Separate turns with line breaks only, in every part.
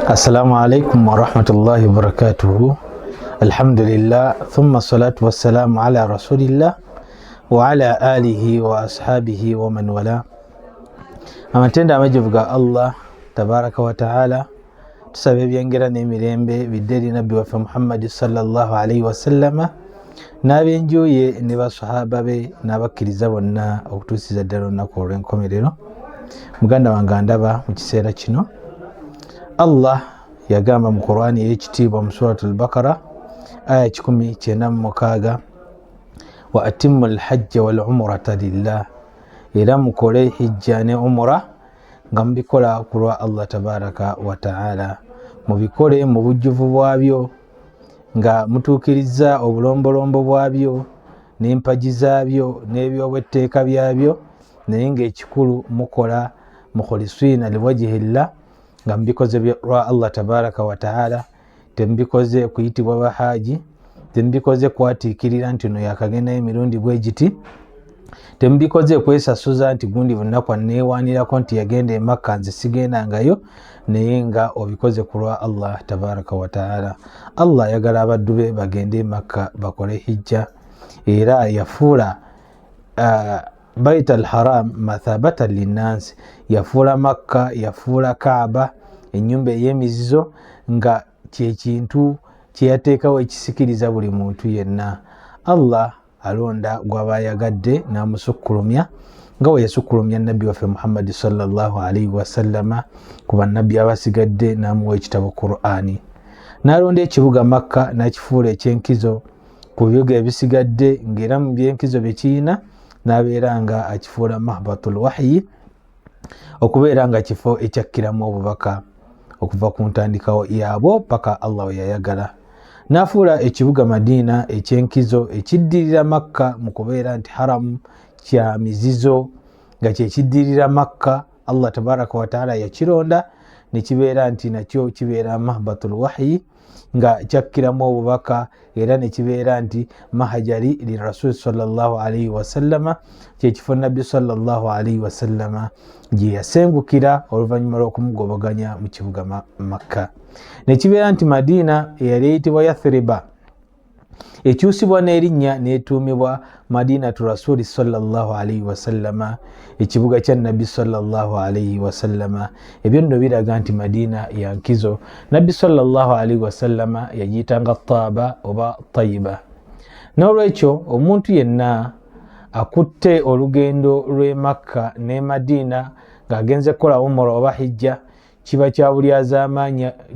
Assalamu alaikum warahmatullahi wabarakatuhu. Alhamdulillah, thumma salatu wassalamu ala rasulillah wa ala alihi wa ashabihi wa man wala. Amatendo amajivu ga Allah tabaraka wa taala, tusaba ebyengera n'emirembe bidde eri nabbi waffe Muhammadi sallallahu alaihi wasallama n'ab'enju ye ne basahaba be n'abakkiriza bonna okutuusiza ddala olunaku olw'enkomerero. Muganda wange andaba mu kiseera kino, Allah yagamba mu Qurani ey'ekitiibwa mu Surat al-Bakara aya 196, wa atimmu lhajja wal umurata lillah, era mukole hijja ne umura nga mubikola ku lwa Allah tabaraka wa taala, mubikole mu bujjuvu bwabyo nga mutuukirizza obulombolombo bwabyo n'empagi zaabyo n'ebyobwetteeka byabyo, naye ng'ekikulu mukola mukhulisina liwajihillah, nga mubikoze lwa Allah tabaraka wa taala, temubikoze kuyitibwa bahaaji, temubikoze kwatiikirira nti no yakagendayo emirundi bwe giti, temubikoze kwesasuza nti gundi bunaku aneewaanirako nti yagenda e Makka nze sigendangayo, naye nga obikoze ku lwa Allah tabaraka wa taala. Allah ayagala abaddu be bagende e Makka bakole hijja, era yafuula Bait al Haram mathabatan linnansi, yafuula Makka, yafuula Kaaba ennyumba ey'emizizo nga kyekintu kyeyateekawo ekisikiriza buli muntu yenna. Allah alonda gw'aba ayagadde n'amusukkulumya nga bwe yasukkulumya nabbi waffe Muhammadi sallallahu alaihi wasallama ku bannabbi abasigadde n'amuwa ekitabo Qur'ani, n'alonda ekibuga Makka n'akifuula ekyenkizo ku bibuga ebisigadde, ng'era mu byenkizo bye kirina n'abeera nga akifuula mahbatul wahyi, okubeera nga kifo ekyakkiramu obubaka okuva ku ntandikawo yaabwo paka Allah we yayagala. N'afuula ekibuga Madiina ekyenkizo ekiddirira Makka mu kubeera nti haramu kya mizizo, nga kyekiddirira Makka. Allah tabaraka wataala yakironda nekibeera nti nakyo kibeera mahbatul wahyi, nga kyakkiramu obubaka, era nekibeera nti mahajari lirasul sallallahu alaihi wasallama, kyekifo nabbi sallallahu alaihi wasallama gye yasengukira oluvannyuma lw'okumugobaganya mu kibuga Makka. Nekibeera nti Madiina eyali eyitibwa Yathriba ekyusibwa n'erinnya n'etuumibwa Madinatu rasuli sallallahu alaihi wasallama, ekibuga kya nabbi sallallahu alaihi wasallama. Ebyo nno biraga nti Madiina ya nkizo. Nabbi sallallahu alaihi wasallama yagiyitanga Taaba oba Tayiba. N'olwekyo omuntu yenna akutte olugendo lw'e Makka ne Madiina ng'agenze kukola umura oba hijja, kiba kya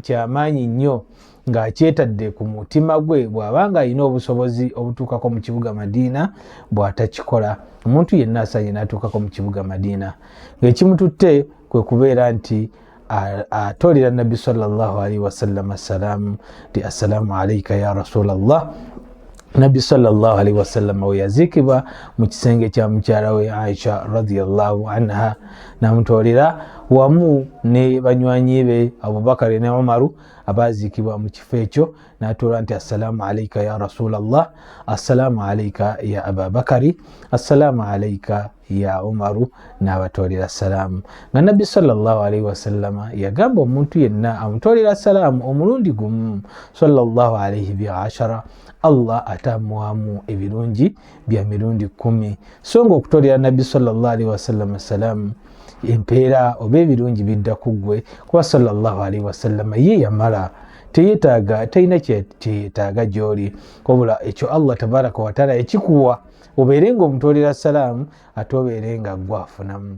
kyamaanyi nnyo ng'akyetadde ku mutima gwe, bw'aba nga alina obusobozi obutuukako mu kibuga Madiina bw'atakikola. Omuntu yenna asaanye n'atuukako mu kibuga Madiina ng'ekimututte kwe kubeera nti atoolera nabbi sallallahu alaihi wasallama salaamu nti assalaamu alaika ya rasulallah. Nabbi sallallahu alaihi wasallama we yaziikibwa mu kisenge kya mukyala we Aisha radiallahu anha, namutoolera wamu ne banywanyi be Abubakari ne Umaru abaziikibwa mu kifo ekyo, n'atoola nti assalaamu alaika ya rasulallah, assalaamu alaika ya Ababakari, assalaamu alaika ya Umaru, n'abatoolera salaamu. Nga nabbi sallallahu alaihi wasallama yagamba omuntu yenna amutoolera salaamu omulundi gumu sallallahu alaihi bi ashara, Allah atamuwamu ebirungi bya mirundi 10. So nga okutoolera nabbi sallallahu alaihi wasallama salaamu empeera oba ebirungi bidda ku ggwe, kuba sallallahu alaihi wasallama ye yamala, teyetaaga, talina kyeyetaaga gy'oli, wabula ekyo Allah tabaraka wataala ekikuwa obeere nga omutoolera salaamu ate obeere nga ggwe afunamu.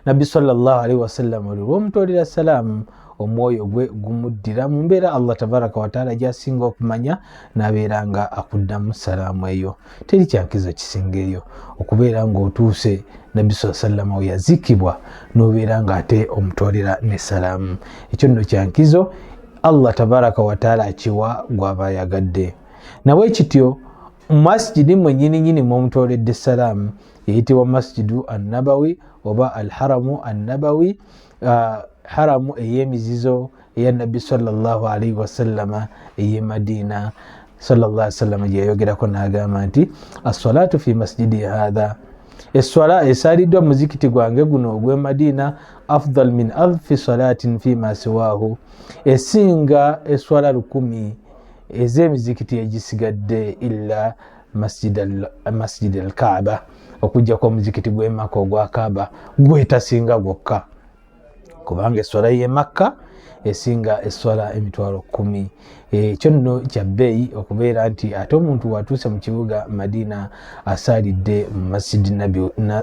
Nabbi sallallahu alaihi wasallam oli lw'omutoolera salaamu omwoyo gwe gumuddira mu mbeera Allah tabaraka wataala gy'asinga okumanya, n'abeera nga akuddamu salaamu eyo. Teri kyankizo kisinga eyo okubeera ng'otuuse nabbi saa sallama we yaziikibwa n'obeera ng'ate omutoolera ne salaamu. Ekyo nno kyankizo Allah tabaraka wataala akiwa gw'aba ayagadde. Nabwe kityo masjidi mwenyini nyini mwomutooledde salaamu eyitibwa Masjidu Annabawi oba Alharamu Annabawi, haramu ey'emizizo eya nabbi sallallahu alaihi wasallama ey'e Madiina sallallahu alaihi wasallama gye yayogerako n'agamba nti assalatu fi masjidi hatha, Esswala esaaliddwa mu muzikiti gwange guno ogw'e Madiina, afdal min alfi salatin fima siwahu, esinga esswala 1000 ez'emizikiti egisigadde, illa masjid al Kaaba, okujjako omuzikiti gw'e Makka ogwa Kaaba gwetasinga gwokka, kubanga esswala y'e Makka esinga esswala 100,000. Ekyo nno kya bbeeyi okubeera nti ate omuntu watuuse mu kibuga Madiina asaalidde mu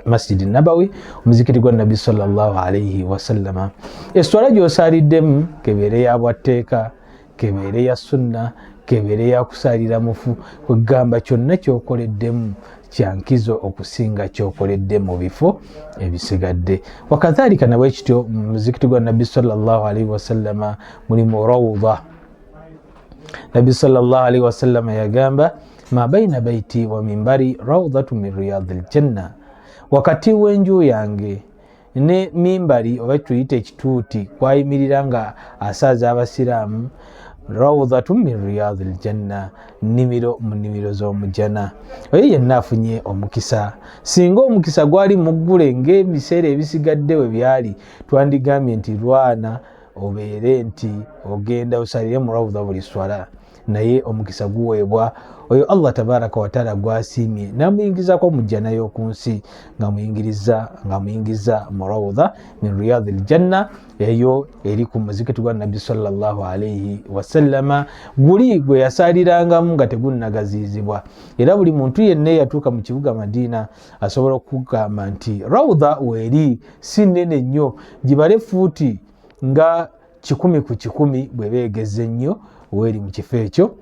Masjidi Nabawi, omuzikiti gwa Nabbi sallallahu alaihi wasallama. Esswala gy'osaaliddemu, kebeere ya bwatteeka, kebeere ya sunna, kebeere ya kusaalira mufu, kwegamba kyonna kyokoleddemu kyankizo okusinga kyokoledde mu bifo ebisigadde. Wakadhalika nabwe kityo mu muzikiti gwa Nabbi sallallahu alaihi wasallama mulimu rawudha. Nabbi sallallahu alaihi wasallama yagamba, ma baina baiti wa mimbari rawdhatu min riyadi ljanna, wakati w'enju yange ne mimbari oba tuyite ekituuti kwayimirira nga asaaza abasiraamu, rawdhatu min riyadi ljanna, nnimiro mu nnimiro z'omujjana. Oyo yenna afunye omukisa. Singa omukisa gwali muggule ng'ebiseera ebisigadde we byali, twandigambye nti lwana obeere nti ogenda osalire mu rawudha buli swala, naye omukisa guweebwa oyo Allah tabaraka wataala gwasiimye namuyingizako mu jjana y'oku nsi, nga muyingiza mu rawudha min riyadi ljanna, eyo eri ku muzikiti gwa Nabbi sallallahu alaihi wasallama, guli gwe yasaalirangamu nga tegunnagaziizibwa. Era buli muntu yenna eyatuuka mu kibuga Madiina asobola okugamba nti rawudha weeri si nnene nnyo, gibale fuuti nga 100 ku 100 bwe beegeze nnyo weeri mu kifo ekyo,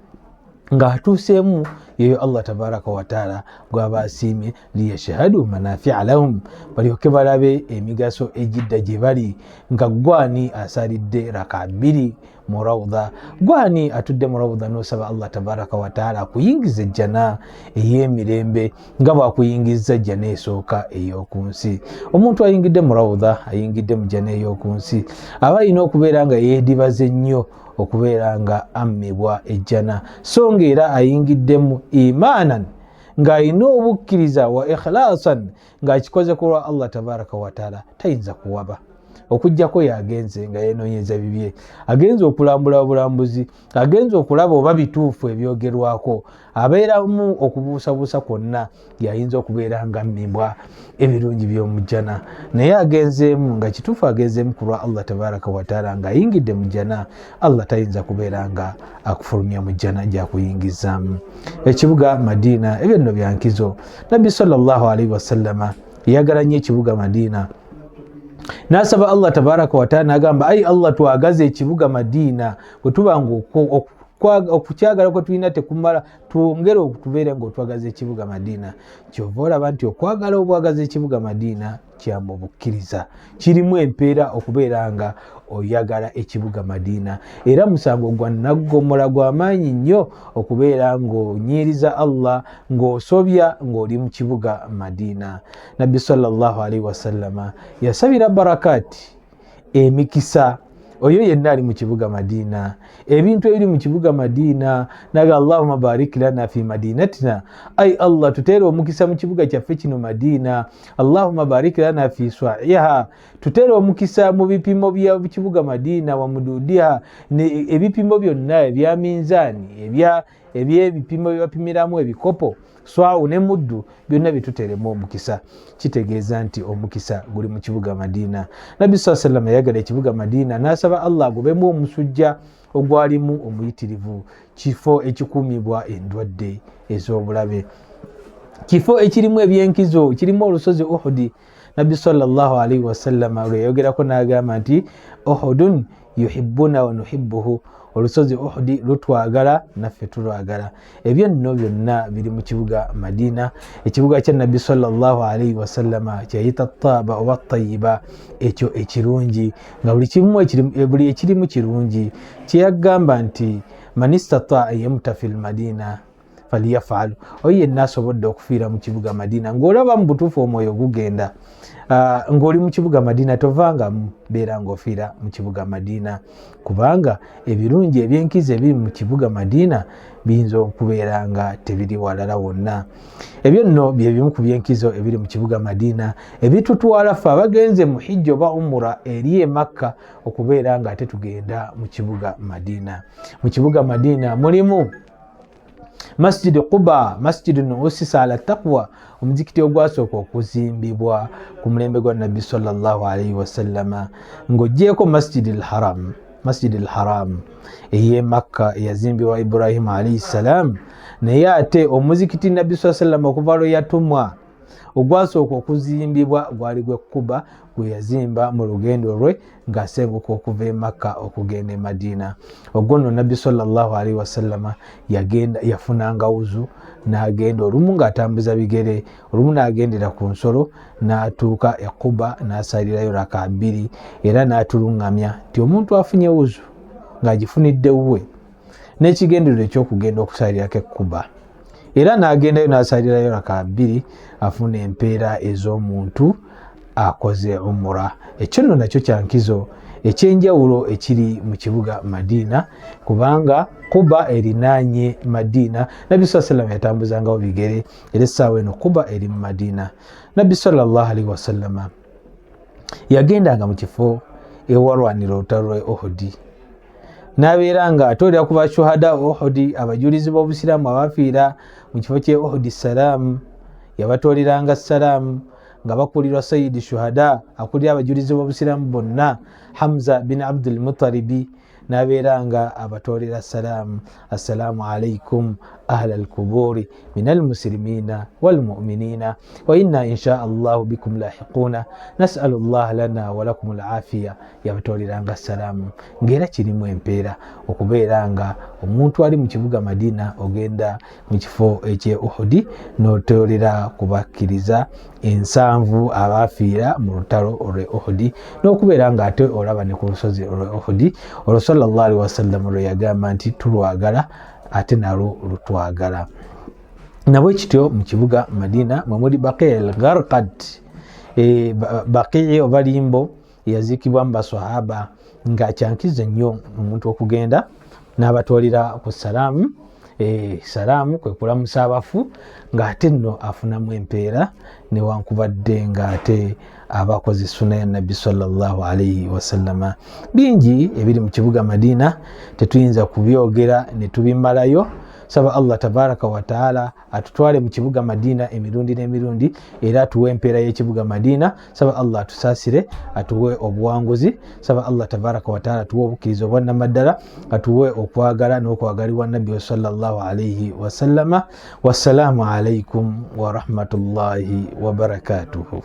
ng'atuuseemu yeyo Allah tabaraka wataala gwaba asiimye, liyashhadu manafia lahum, balyoke balabe emigaso egidda gye bali, nga gwani asalidde raka 2 mu rawudha, gwani atudde mu rawudha, n'osaba Allah tabaraka wataala akuyingiza ejjana ey'emirembe nga bw'akuyingiza ejjana esooka ey'oku nsi. Omuntu ayingidde mu rawudha, ayingidde mu jjana ey'oku nsi, aba alina okubeera nga yeedibaze nnyo okubeera nga ammibwa ejjana, so nga era ayingiddemu imaanan, ng'alina obukkiriza, wa ikhlasan, ng'akikoze ku lwa Allah tabaraka wataala, tayinza kuwaba okuggyako yagenze nga yenoonyeza bibye, agenze okulambula obulambuzi, agenze okulaba oba bituufu ebyogerwako, abeeramu okubuusabuusa kwonna, yayinza okubeera nga mmimbwa ebirungi by'omujjana. Naye agenzeemu nga kituufu, agenzeemu ku lwa Allah tabaraka wataala, ng'ayingidde mu jjana, Allah tayinza kubeera nga akufulumya mu jjana gyakuyingizaamu. Ekibuga Madiina ebyo nno byankizo. Nabbi sallallahu alaihi wasallama yayagala nnyo ekibuga Madiina, n'asaba Allah tabaraka wataala n'agamba, ayi Allah, twagaze ekibuga Madiina, bwe tuba nga okukyagala kwe tulina tekumala, twongere okutubeere nga otwagaza ekibuga Madiina. Kyova olaba nti okwagala obwagaza ekibuga Madiina kyamu bukkiriza, kirimu empeera okubeera nga oyagala ekibuga Madiina, era musango gwa naggomola gwa maanyi nnyo okubeera ng'onyiiriza Allah, ng'osobya ng'oli mu kibuga Madiina. Nabbi sallallahu alaihi wasallama yasabira barakati, emikisa, oyo yenna ali mu kibuga Madiina, ebintu ebiri mu kibuga Madiina, naga allahuma barik lana fi madinatina, ai Allah, tuteere omukisa mu kibuga kyaffe kino Madiina, allahuma barik lana fi swaiha, tuteere omukisa mu bipimo bya kibuga Madiina, wa mududiha, ebipimo byonna ebya minzaani, ebyebipimo byebapimiramu ebikopo, swawu ne muddu, byonna bituteremu omukisa. Kitegeeza nti omukisa guli mu kibuga Madiina. Nabbi saa sallam yayagala ekibuga Madiina n'asaba Allah agobemu omusujja ogwalimu omuyitirivu. Kifo ekikuumibwa endwadde ez'obulabe, kifo ekirimu ebyenkizo, kirimu olusozi Uhudi. Nabbi sallallahu alaihi wasallama lwe yayogerako n'agamba nti uhudun yuhibbuna wa nuhibbuhu, olusozi Uhudi lutwagala naffe tulwagala. Ebyo nno byonna biri mu kibuga Madiina, ekibuga kya Nabbi sallallahu alaihi wasallama kyeyayita taaba oba tayiba, ekyo ekirungi nga buli ekirimu kirungi, kyeyagamba nti man istataa an yamuta fi lmadina Falyafalu, oyo yenna asobodde okufiira mu kibuga Madina, ng'olaba mu butuufu omwoyo gugenda, ng'oli mu kibuga Madina, tovangamu, beera ng'ofiira mu kibuga Madina, kubanga ebirungi ebyenkizo ebiri mu kibuga Madina biyinza okubeera nga tebiri walala wonna. Ebyo nno bye bimu ku byenkizo ebiri mu kibuga Madina ebitutwala ffe abagenze mu hijja oba umura eri e Makka okubeera nga ate tugenda mu kibuga Madina. Mu kibuga Madina mulimu Masjid Quba, masjidun usisa ala taqwa, omuzikiti ogwasooka okuzimbibwa ku mulembe gwa Nabbi sallallahu alaihi wasallama, ng'ogyeko Masjid al-Haram, Masjid al-Haram ey'e Makka eyazimbibwa Ibrahimu alaihi salam. Naye ate omuzikiti Nabbi saa sallama okuva lwe yatumwa ogwasooka okuzimbibwa gwali gwe Kuba, gwe yazimba mu lugendo lwe ng'asenguka okuva e Makka okugenda e Madiina. Ogwo nno Nabbi sallallahu alaihi wasallama yagenda yafunanga wuzu n'agenda, olumu ng'atambuza bigere, olumu n'agendera ku nsolo, n'atuuka e Kuba n'asalirayo raka bbiri, era n'atuluŋŋamya nti omuntu afunye wuzu ng'agifunidde wuwe n'ekigendererwa eky'okugenda okusalirako e Kuba, era n'agendayo n'asalirayo raka bbiri, afuna empeera ez'omuntu akoze umura. Ekyo nno nakyo kyankizo ekyenjawulo ekiri mu kibuga Madiina, kubanga Kuba erinaanye Madiina. Nabbi saa salama yatambuzangawo bigere, era essaawa eno Kuba eri mu Madiina. Nabbi sallallahu alaihi wasallama yagendanga mu kifo ewalwanira olutalo lwe Uhudi, n'abeera nga atoolera ku bashuhada Uhudi, abajulizi b'obusiraamu abafiira mu kifo ky'e Uhudi salaamu. Yabatooleranga salaamu nga bakulirwa Sayidi Shuhada, akulira abajulizi b'obusiraamu bonna, Hamza bin Abdul Mutalibi, n'abeera nga abatoolera salaamu: assalaamu alaikum ahla alkuburi min almuslimina walmuminina wa inna insha allahu bikum lahiquna nasalu llah lana walakum alafiya. Yabatooleranga salaamu, ng'era kirimu empeera okubeera nga omuntu ali mu kibuga Madina ogenda mu kifo eky'e Uhudi n'otoolera kubakkiriza ensanvu abaafiira mu lutalo olw'e Uhudi, n'okubeera nga ate olaba ne ku lusozi olw'e Uhudi olwo sallallahu alaihi wasallam lwe yagamba nti tulwagala ate nalwo lutwagala. Nabwe kityo mu kibuga Madina mwe muli Baqii al Gharqad, Baqii oba limbo eyaziikibwa mu baswahaba, nga kyankizo nnyo omuntu okugenda n'abatoolera ku salaamu. Salaamu kwe kulamusa abafu, ng'ate nno afunamu empeera newankubadde ng'ate abakoze sunna ya Nabbi sallallahu alaihi wasallama. Bingi ebiri mu kibuga Madiina tetuyinza kubyogera ne tubimalayo. Saba Allah tabaraka wataala atutwale mu kibuga Madiina emirundi n'emirundi, era atuwe empeera y'ekibuga Madiina. Saba Allah atusaasire, atuwe obuwanguzi. Saba Allah tabaraka wataala atuwe obukkiriza obwannamaddala, atuwe okwagala n'okwagalibwa Nabbi sallallahu alaihi wasallama. Wassalaamu alaikum warahmatullahi wabarakatuhu.